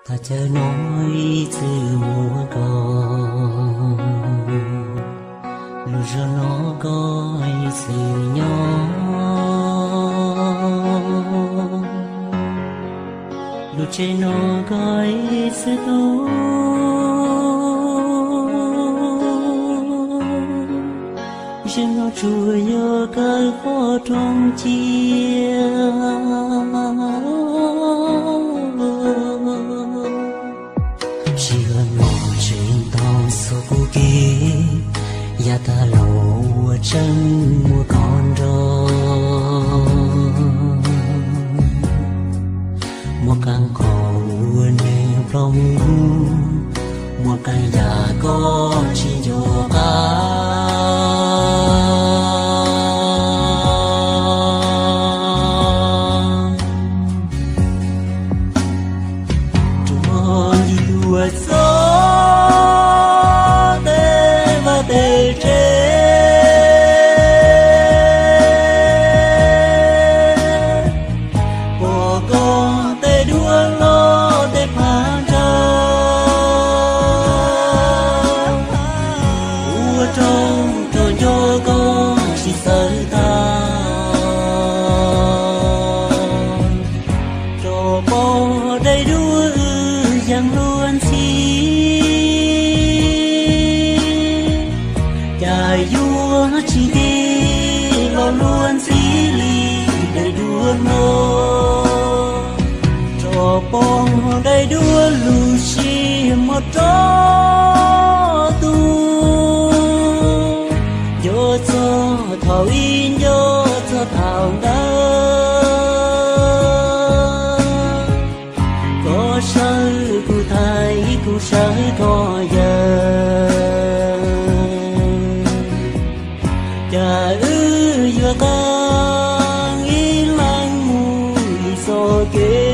Thaj chaw no ib txwm muaj koj, lub zos no koj ib txwm nyob, lub tsev no koj ib txwm tu. Zeem no tsuas yog kawg qhov rooj cia. Sij hawm no tseem tau txog kuv kev, yav tag los ua tseeb muaj koj nrog. Muaj qee qhov uas neeg ploj mus, muaj qee yam koj tsis nco qab. Rua ncig tuaj txog tej vaj tej tsev, pom koj tej duav loj tej phav nra, ua rau rau nco koj tsis txawj tag. Rov pom daim duab wb yeej luag ntxhi, cas yuav tsis nti los luag ntxhi li daim duab no. Rov pom daim duab lub siab muaj rov tuaj, nco txog thaum ub nco txog thaum ntawd. Koj sawv kuv thaiv, kuv sawv koj yawg, cas wb yuav qee ib leeg mus ib txoj kev.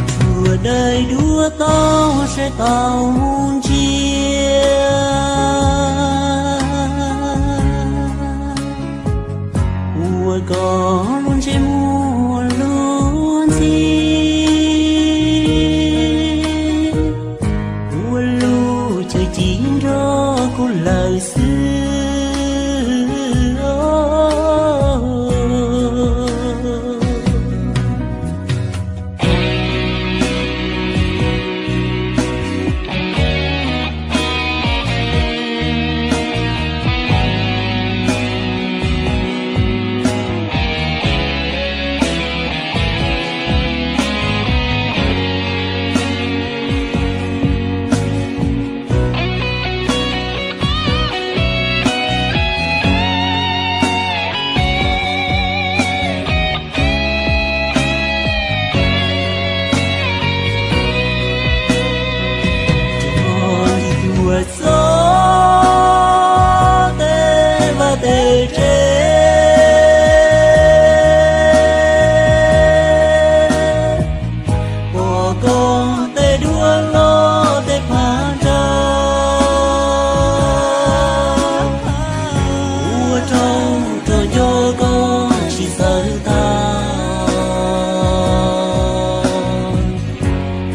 Tsuas daim duab tau saib tau ntsia, ua koj lub ntsej muag luag ntxhi, ua lub caij ci nrog kuv lawm xwb. Tuaj txog tej vaj tej tsev, pom koj tej duav loj tej phav nra, ua rau rau nco koj tsis txawj tag.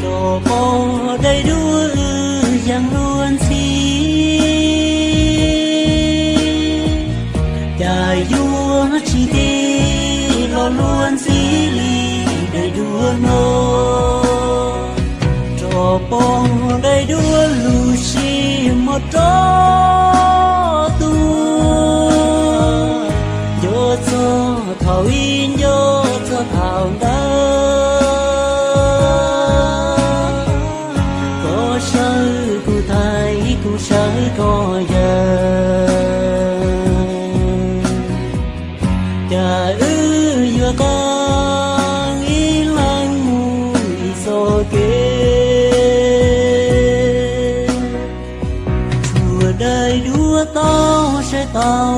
Rov pom daim duab wb yeej luag ntxhi, cas yuav tsis nti los luag ntxhi li daim duab no. Rov pom daim duab lub siab muaj rov tuaj, nco txog thaum ub nco txog thaum ntawd. Koj sawv kuv thaiv, kuv sawv koj yawg, cas wb yuav qee ib leeg mus ib txoj kev. Tsuas daim duab tau saib tau